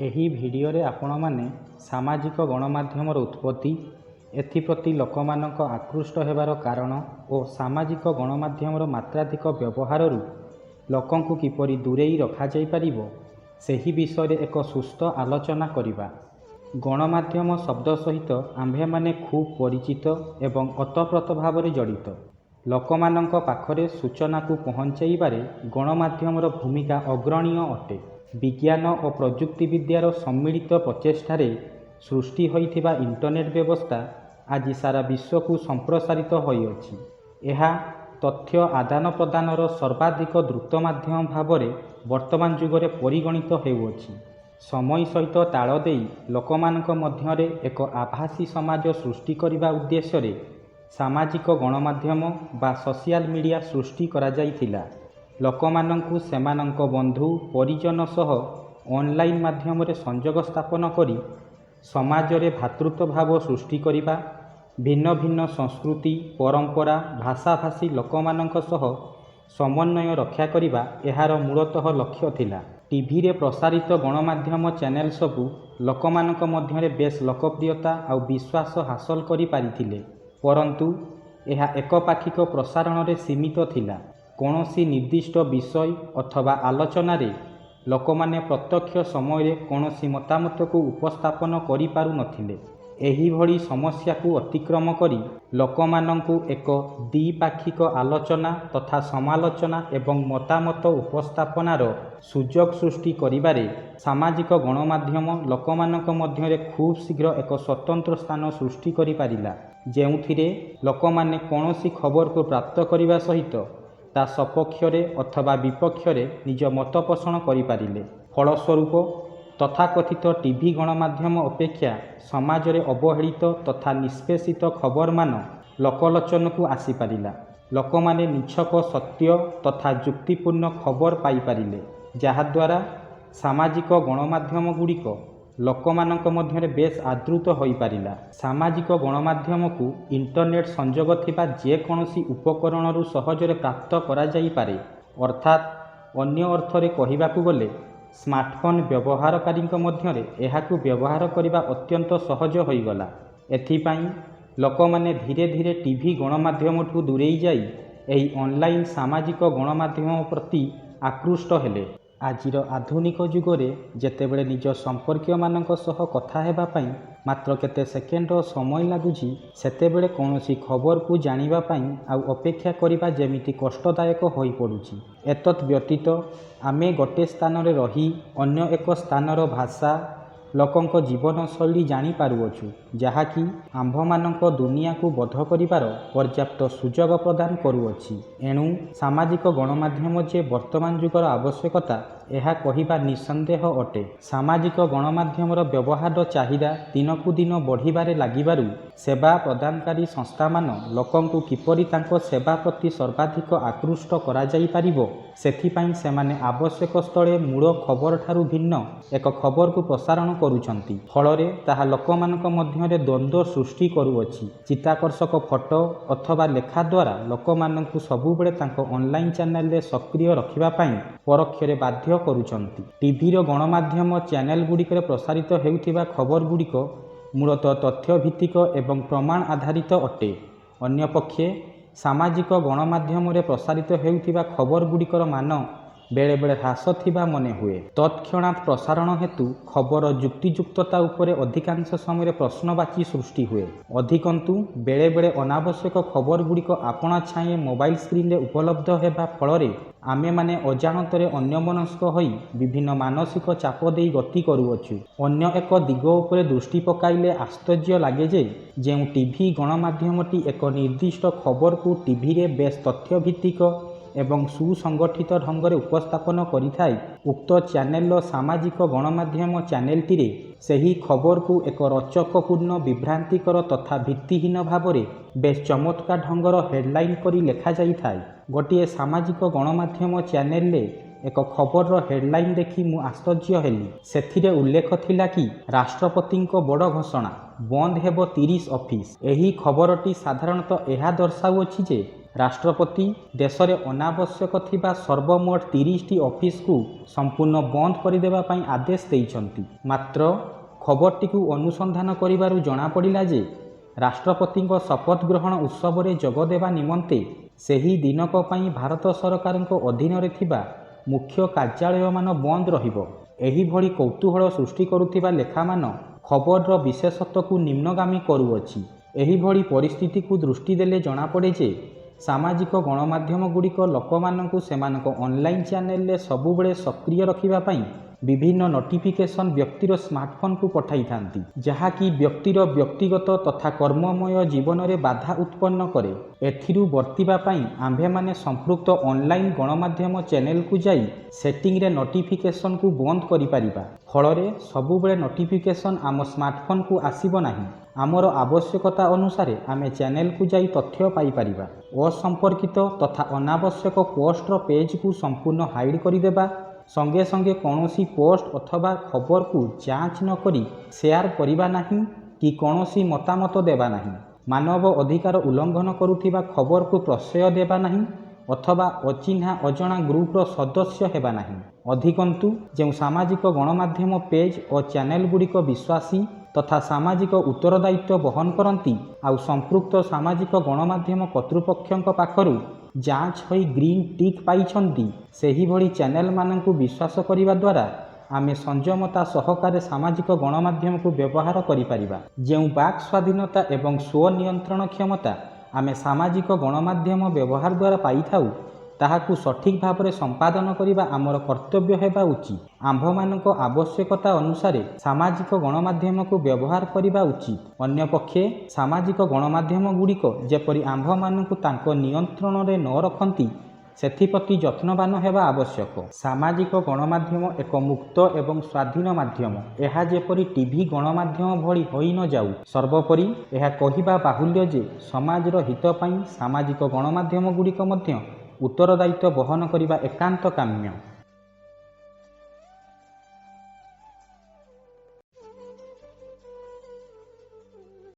ଏହି ଭିଡ଼ିଓରେ ଆପଣମାନେ ସାମାଜିକ ଗଣମାଧ୍ୟମର ଉତ୍ପତ୍ତି, ଏଥିପ୍ରତି ଲୋକମାନଙ୍କ ଆକୃଷ୍ଟ ହେବାର କାରଣ ଓ ସାମାଜିକ ଗଣମାଧ୍ୟମର ମାତ୍ରାଧିକ ବ୍ୟବହାରରୁ ଲୋକଙ୍କୁ କିପରି ଦୂରେଇ ରଖାଯାଇପାରିବ, ସେହି ବିଷୟରେ ଏକ ସୁସ୍ଥ ଆଲୋଚନା କରିବା। ଗଣମାଧ୍ୟମ ଶବ୍ଦ ସହିତ ଆମ୍ଭେମାନେ ଖୁବ୍ ପରିଚିତ ଏବଂ ଓତପ୍ରୋତ ଭାବରେ ଜଡ଼ିତ। ଲୋକମାନଙ୍କ ପାଖରେ ସୂଚନାକୁ ପହଞ୍ଚାଇବାରେ ଗଣମାଧ୍ୟମର ଭୂମିକା ଅଗ୍ରଣୀୟ ଅଟେ। ବିଜ୍ଞାନ ଓ ପ୍ରଯୁକ୍ତିବିଦ୍ୟାର ସମ୍ମିଳିତ ପ୍ରଚେଷ୍ଟାରେ ସୃଷ୍ଟି ହୋଇଥିବା ଇଣ୍ଟରନେଟ୍ ବ୍ୟବସ୍ଥା ଆଜି ସାରା ବିଶ୍ୱକୁ ସମ୍ପ୍ରସାରିତ ହୋଇଅଛି। ଏହା ତଥ୍ୟ ଆଦାନପ୍ରଦାନର ସର୍ବାଧିକ ଦ୍ରୁତ ମାଧ୍ୟମ ଭାବରେ ବର୍ତ୍ତମାନ ଯୁଗରେ ପରିଗଣିତ ହେଉଅଛି। ସମୟ ସହିତ ତାଳ ଦେଇ ଲୋକମାନଙ୍କ ମଧ୍ୟରେ ଏକ ଆଭାସୀ ସମାଜ ସୃଷ୍ଟି କରିବା ଉଦ୍ଦେଶ୍ୟରେ ସାମାଜିକ ଗଣମାଧ୍ୟମ ବା ସୋସିଆଲ ମିଡ଼ିଆ ସୃଷ୍ଟି କରାଯାଇଥିଲା। ଲୋକମାନଙ୍କୁ ସେମାନଙ୍କ ବନ୍ଧୁ ପରିଜନ ସହ ଅନଲାଇନ୍ ମାଧ୍ୟମରେ ସଂଯୋଗ ସ୍ଥାପନ କରି ସମାଜରେ ଭ୍ରାତୃତ୍ୱ ଭାବ ସୃଷ୍ଟି କରିବା, ଭିନ୍ନ ଭିନ୍ନ ସଂସ୍କୃତି, ପରମ୍ପରା, ଭାଷାଭାଷୀ ଲୋକମାନଙ୍କ ସହ ସମନ୍ୱୟ ରକ୍ଷା କରିବା ଏହାର ମୂଳତଃ ଲକ୍ଷ୍ୟ ଥିଲା। ଟିଭିରେ ପ୍ରସାରିତ ଗଣମାଧ୍ୟମ ଚ୍ୟାନେଲ ସବୁ ଲୋକମାନଙ୍କ ମଧ୍ୟରେ ବେଶ୍ ଲୋକପ୍ରିୟତା ଆଉ ବିଶ୍ୱାସ ହାସଲ କରିପାରିଥିଲେ। ପରନ୍ତୁ ଏହା ଏକପାକ୍ଷିକ ପ୍ରସାରଣରେ ସୀମିତ ଥିଲା। କୌଣସି ନିର୍ଦ୍ଦିଷ୍ଟ ବିଷୟ ଅଥବା ଆଲୋଚନାରେ ଲୋକମାନେ ପ୍ରତ୍ୟକ୍ଷ ସମୟରେ କୌଣସି ମତାମତକୁ ଉପସ୍ଥାପନ କରିପାରୁନଥିଲେ। ଏହିଭଳି ସମସ୍ୟାକୁ ଅତିକ୍ରମ କରି ଲୋକମାନଙ୍କୁ ଏକ ଦ୍ୱିପାକ୍ଷିକ ଆଲୋଚନା ତଥା ସମାଲୋଚନା ଏବଂ ମତାମତ ଉପସ୍ଥାପନାର ସୁଯୋଗ ସୃଷ୍ଟି କରିବାରେ ସାମାଜିକ ଗଣମାଧ୍ୟମ ଲୋକମାନଙ୍କ ମଧ୍ୟରେ ଖୁବ୍ ଶୀଘ୍ର ଏକ ସ୍ୱତନ୍ତ୍ର ସ୍ଥାନ ସୃଷ୍ଟି କରିପାରିଲା, ଯେଉଁଥିରେ ଲୋକମାନେ କୌଣସି ଖବରକୁ ପ୍ରାପ୍ତ କରିବା ସହିତ ତା ସପକ୍ଷରେ ଅଥବା ବିପକ୍ଷରେ ନିଜ ମତ ପୋଷଣ କରିପାରିଲେ। ଫଳସ୍ୱରୂପ ତଥାକଥିତ ଟିଭି ଗଣମାଧ୍ୟମ ଅପେକ୍ଷା ସମାଜରେ ଅବହେଳିତ ତଥା ନିଷ୍ପେଷିତ ଖବରମାନ ଲୋକଲୋଚନକୁ ଆସିପାରିଲା। ଲୋକମାନେ ନିଛକ ସତ୍ୟ ତଥା ଯୁକ୍ତିପୂର୍ଣ୍ଣ ଖବର ପାଇପାରିଲେ, ଯାହାଦ୍ୱାରା ସାମାଜିକ ଗଣମାଧ୍ୟମ ଗୁଡ଼ିକ ଲୋକମାନଙ୍କ ମଧ୍ୟରେ ବେଶ୍ ଆଦୃତ ହୋଇପାରିଲା। ସାମାଜିକ ଗଣମାଧ୍ୟମକୁ ଇଣ୍ଟରନେଟ୍ ସଂଯୋଗ ଥିବା ଯେକୌଣସି ଉପକରଣରୁ ସହଜରେ ପ୍ରାପ୍ତ କରାଯାଇପାରେ। ଅର୍ଥାତ୍ ଅନ୍ୟ ଅର୍ଥରେ କହିବାକୁ ଗଲେ ସ୍ମାର୍ଟଫୋନ୍ ବ୍ୟବହାରକାରୀଙ୍କ ମଧ୍ୟରେ ଏହାକୁ ବ୍ୟବହାର କରିବା ଅତ୍ୟନ୍ତ ସହଜ ହୋଇଗଲା। ଏଥିପାଇଁ ଲୋକମାନେ ଧୀରେ ଧୀରେ ଟିଭି ଗଣମାଧ୍ୟମଠୁ ଦୂରେଇ ଯାଇ ଏହି ଅନଲାଇନ୍ ସାମାଜିକ ଗଣମାଧ୍ୟମ ପ୍ରତି ଆକୃଷ୍ଟ ହେଲେ। ଆଜିର ଆଧୁନିକ ଯୁଗରେ ଯେତେବେଳେ ନିଜ ସମ୍ପର୍କୀୟମାନଙ୍କ ସହ କଥା ହେବା ପାଇଁ ମାତ୍ର କେତେ ସେକେଣ୍ଡର ସମୟ ଲାଗୁଛି, ସେତେବେଳେ କୌଣସି ଖବରକୁ ଜାଣିବା ପାଇଁ ଆଉ ଅପେକ୍ଷା କରିବା ଯେମିତି କଷ୍ଟଦାୟକ ହୋଇପଡ଼ୁଛି। ଏତଦ୍ ବ୍ୟତୀତ ଆମେ ଗୋଟେ ସ୍ଥାନରେ ରହି ଅନ୍ୟ ଏକ ସ୍ଥାନର ଭାଷା, ଲୋକଙ୍କ ଜୀବନଶୈଳୀ ଜାଣିପାରୁଅଛୁ, ଯାହାକି ଆମ୍ଭମାନଙ୍କ ଦୁନିଆକୁ ବୋଧ କରିବାର ପର୍ଯ୍ୟାପ୍ତ ସୁଯୋଗ ପ୍ରଦାନ କରୁଅଛି। ଏଣୁ ସାମାଜିକ ଗଣମାଧ୍ୟମ ଯେ ବର୍ତ୍ତମାନ ଯୁଗର ଆବଶ୍ୟକତା, ଏହା କହିବା ନିଃସନ୍ଦେହ ଅଟେ। ସାମାଜିକ ଗଣମାଧ୍ୟମର ବ୍ୟବହାରର ଚାହିଦା ଦିନକୁ ଦିନ ବଢ଼ିବାରେ ଲାଗିବାରୁ ସେବା ପ୍ରଦାନକାରୀ ସଂସ୍ଥାମାନ ଲୋକଙ୍କୁ କିପରି ତାଙ୍କ ସେବା ପ୍ରତି ସର୍ବାଧିକ ଆକୃଷ୍ଟ କରାଯାଇପାରିବ, ସେଥିପାଇଁ ସେମାନେ ଆବଶ୍ୟକ ସ୍ଥଳେ ମୂଳ ଖବରଠାରୁ ଭିନ୍ନ ଏକ ଖବରକୁ ପ୍ରସାରଣ କରୁଛନ୍ତି। ଫଳରେ ତାହା ଲୋକମାନଙ୍କ ମଧ୍ୟରେ ଦ୍ୱନ୍ଦ୍ୱ ସୃଷ୍ଟି କରୁଅଛି। ଚିତ୍ତାକର୍ଷକ ଫଟୋ ଅଥବା ଲେଖା ଦ୍ୱାରା ଲୋକମାନଙ୍କୁ ସବୁବେଳେ ତାଙ୍କ ଅନଲାଇନ୍ ଚ୍ୟାନେଲରେ ସକ୍ରିୟ ରଖିବା ପାଇଁ ପରୋକ୍ଷରେ ବାଧ୍ୟ କରୁଛନ୍ତି। ଟିଭିର ଗଣମାଧ୍ୟମ ଚ୍ୟାନେଲ ଗୁଡ଼ିକରେ ପ୍ରସାରିତ ହେଉଥିବା ଖବରଗୁଡ଼ିକ ମୂଳତଃ ତଥ୍ୟଭିତ୍ତିକ ଏବଂ ପ୍ରମାଣ ଆଧାରିତ ଅଟେ। ଅନ୍ୟପକ୍ଷେ ସାମାଜିକ ଗଣମାଧ୍ୟମରେ ପ୍ରସାରିତ ହେଉଥିବା ଖବରଗୁଡ଼ିକର ମାନ ବେଳେବେଳେ ହ୍ରାସ ଥିବା ମନେହୁଏ। ତତ୍କ୍ଷଣାତ୍ ପ୍ରସାରଣ ହେତୁ ଖବରର ଯୁକ୍ତିଯୁକ୍ତତା ଉପରେ ଅଧିକାଂଶ ସମୟରେ ପ୍ରଶ୍ନବାଚୀ ସୃଷ୍ଟି ହୁଏ। ଅଧିକନ୍ତୁ, ବେଳେବେଳେ ଅନାବଶ୍ୟକ ଖବରଗୁଡ଼ିକ ଆପଣା ଛାଏଁ ମୋବାଇଲ ସ୍କ୍ରିନରେ ଉପଲବ୍ଧ ହେବା ଫଳରେ ଆମେମାନେ ଅଜାଣତରେ ଅନ୍ୟମନସ୍କ ହୋଇ ବିଭିନ୍ନ ମାନସିକ ଚାପ ଦେଇ ଗତି କରୁଅଛୁ। ଅନ୍ୟ ଏକ ଦିଗ ଉପରେ ଦୃଷ୍ଟି ପକାଇଲେ ଆଶ୍ଚର୍ଯ୍ୟ ଲାଗେ ଯେ, ଯେଉଁ ଟିଭି ଗଣମାଧ୍ୟମଟି ଏକ ନିର୍ଦ୍ଦିଷ୍ଟ ଖବରକୁ ଟିଭିରେ ବେଶ୍ ତଥ୍ୟଭିତ୍ତିକ ଏବଂ ସୁସଂଗଠିତ ଢଙ୍ଗରେ ଉପସ୍ଥାପନ କରିଥାଏ, ଉକ୍ତ ଚ୍ୟାନେଲର ସାମାଜିକ ଗଣମାଧ୍ୟମ ଚ୍ୟାନେଲଟିରେ ସେହି ଖବରକୁ ଏକ ରୋଚକପୂର୍ଣ୍ଣ, ବିଭ୍ରାନ୍ତିକର ତଥା ଭିତ୍ତିହୀନ ଭାବରେ ବେଶ୍ ଚମତ୍କାର ଢଙ୍ଗର ହେଡ଼ଲାଇନ୍ କରି ଲେଖାଯାଇଥାଏ। ଗୋଟିଏ ସାମାଜିକ ଗଣମାଧ୍ୟମ ଚ୍ୟାନେଲରେ ଏକ ଖବରର ହେଡ଼ଲାଇନ୍ ଦେଖି ମୁଁ ଆଶ୍ଚର୍ଯ୍ୟ ହେଲି। ସେଥିରେ ଉଲ୍ଲେଖ ଥିଲା କି, ରାଷ୍ଟ୍ରପତିଙ୍କ ବଡ଼ ଘୋଷଣା, ବନ୍ଦ ହେବ 30 ଅଫିସ। ଏହି ଖବରଟି ସାଧାରଣତଃ ଏହା ଦର୍ଶାଉଅଛି ଯେ, ରାଷ୍ଟ୍ରପତି ଦେଶରେ ଅନାବଶ୍ୟକ ଥିବା ସର୍ବମୋଟ 30ଟି ଅଫିସକୁ ସମ୍ପୂର୍ଣ୍ଣ ବନ୍ଦ କରିଦେବା ପାଇଁ ଆଦେଶ ଦେଇଛନ୍ତି। ମାତ୍ର ଖବରଟିକୁ ଅନୁସନ୍ଧାନ କରିବାରୁ ଜଣାପଡ଼ିଲା ଯେ ରାଷ୍ଟ୍ରପତିଙ୍କ ଶପଥ ଗ୍ରହଣ ଉତ୍ସବରେ ଯୋଗ ଦେବା ନିମନ୍ତେ ସେହି ଦିନକ ପାଇଁ ଭାରତ ସରକାରଙ୍କ ଅଧୀନରେ ଥିବା ମୁଖ୍ୟ କାର୍ଯ୍ୟାଳୟମାନ ବନ୍ଦ ରହିବ। ଏହିଭଳି କୌତୂହଳ ସୃଷ୍ଟି କରୁଥିବା ଲେଖାମାନ ଖବରର ବିଶେଷତ୍ୱକୁ ନିମ୍ନଗାମୀ କରୁଅଛି। ଏହିଭଳି ପରିସ୍ଥିତିକୁ ଦୃଷ୍ଟି ଦେଲେ ଜଣାପଡ଼େ ଯେ ସାମାଜିକ ଗଣମାଧ୍ୟମଗୁଡ଼ିକ ଲୋକମାନଙ୍କୁ ସେମାନଙ୍କ ଅନଲାଇନ୍ ଚ୍ୟାନେଲରେ ସବୁବେଳେ ସକ୍ରିୟ ରଖିବା ପାଇଁ ବିଭିନ୍ନ ନୋଟିଫିକେସନ୍ ବ୍ୟକ୍ତିର ସ୍ମାର୍ଟଫୋନକୁ ପଠାଇଥାନ୍ତି, ଯାହାକି ବ୍ୟକ୍ତିର ବ୍ୟକ୍ତିଗତ ତଥା କର୍ମମୟ ଜୀବନରେ ବାଧା ଉତ୍ପନ୍ନ କରେ। ଏଥିରୁ ବର୍ତ୍ତିବା ପାଇଁ ଆମ୍ଭେମାନେ ସମ୍ପୃକ୍ତ ଅନଲାଇନ୍ ଗଣମାଧ୍ୟମ ଚ୍ୟାନେଲକୁ ଯାଇ ସେଟିଂରେ ନୋଟିଫିକେସନ୍କୁ ବନ୍ଦ କରିପାରିବା। ଫଳରେ ସବୁବେଳେ ନୋଟିଫିକେସନ୍ ଆମ ସ୍ମାର୍ଟଫୋନକୁ ଆସିବ ନାହିଁ। ଆମର ଆବଶ୍ୟକତା ଅନୁସାରେ ଆମେ ଚ୍ୟାନେଲକୁ ଯାଇ ତଥ୍ୟ ପାଇପାରିବା। ଅସମ୍ପର୍କିତ ତଥା ଅନାବଶ୍ୟକ ପୋଷ୍ଟର ପେଜକୁ ସମ୍ପୂର୍ଣ୍ଣ ହାଇଡ୍ କରିଦେବା ସଙ୍ଗେ ସଙ୍ଗେ କୌଣସି ପୋଷ୍ଟ ଅଥବା ଖବରକୁ ଯାଞ୍ଚ ନକରି ସେୟାର କରିବା ନାହିଁ କି କୌଣସି ମତାମତ ଦେବା ନାହିଁ। ମାନବ ଅଧିକାର ଉଲ୍ଲଂଘନ କରୁଥିବା ଖବରକୁ ପ୍ରଶ୍ରୟ ଦେବା ନାହିଁ ଅଥବା ଅଚିହ୍ନା ଅଜଣା ଗ୍ରୁପର ସଦସ୍ୟ ହେବା ନାହିଁ। ଅଧିକନ୍ତୁ, ଯେଉଁ ସାମାଜିକ ଗଣମାଧ୍ୟମ ପେଜ୍ ଓ ଚ୍ୟାନେଲଗୁଡ଼ିକ ବିଶ୍ୱାସୀ ତଥା ସାମାଜିକ ଉତ୍ତରଦାୟିତ୍ୱ ବହନ କରନ୍ତି ଆଉ ସମ୍ପୃକ୍ତ ସାମାଜିକ ଗଣମାଧ୍ୟମ କର୍ତ୍ତୃପକ୍ଷଙ୍କ ପାଖରୁ ଯାଞ୍ଚ ହୋଇ ଗ୍ରୀନ୍ ଟିକ୍ ପାଇଛନ୍ତି, ସେହିଭଳି ଚ୍ୟାନେଲମାନଙ୍କୁ ବିଶ୍ୱାସ କରିବା ଦ୍ୱାରା ଆମେ ସଂଯମତା ସହକାରେ ସାମାଜିକ ଗଣମାଧ୍ୟମକୁ ବ୍ୟବହାର କରିପାରିବା। ଯେଉଁ ବାକ୍ ସ୍ୱାଧୀନତା ଏବଂ ସ୍ୱନିୟନ୍ତ୍ରଣ କ୍ଷମତା ଆମେ ସାମାଜିକ ଗଣମାଧ୍ୟମ ବ୍ୟବହାର ଦ୍ୱାରା ପାଇଥାଉ, ତାହାକୁ ସଠିକ୍ ଭାବରେ ସମ୍ପାଦନ କରିବା ଆମର କର୍ତ୍ତବ୍ୟ ହେବା ଉଚିତ। ଆମ୍ଭମାନଙ୍କ ଆବଶ୍ୟକତା ଅନୁସାରେ ସାମାଜିକ ଗଣମାଧ୍ୟମକୁ ବ୍ୟବହାର କରିବା ଉଚିତ। ଅନ୍ୟପକ୍ଷେ ସାମାଜିକ ଗଣମାଧ୍ୟମଗୁଡ଼ିକ ଯେପରି ଆମ୍ଭମାନଙ୍କୁ ତାଙ୍କ ନିୟନ୍ତ୍ରଣରେ ନ ରଖନ୍ତି, ସେଥିପ୍ରତି ଯତ୍ନବାନ ହେବା ଆବଶ୍ୟକ। ସାମାଜିକ ଗଣମାଧ୍ୟମ ଏକ ମୁକ୍ତ ଏବଂ ସ୍ୱାଧୀନ ମାଧ୍ୟମ। ଏହା ଯେପରି ଟିଭି ଗଣମାଧ୍ୟମ ଭଳି ହୋଇନଯାଉ। ସର୍ବୋପରି ଏହା କହିବା ବାହୁଲ୍ୟ ଯେ ସମାଜର ହିତ ପାଇଁ ସାମାଜିକ ଗଣମାଧ୍ୟମଗୁଡ଼ିକ ମଧ୍ୟ ଉତ୍ତରଦାୟିତ୍ୱ ବହନ କରିବା ଏକାନ୍ତ କାମ୍ୟ।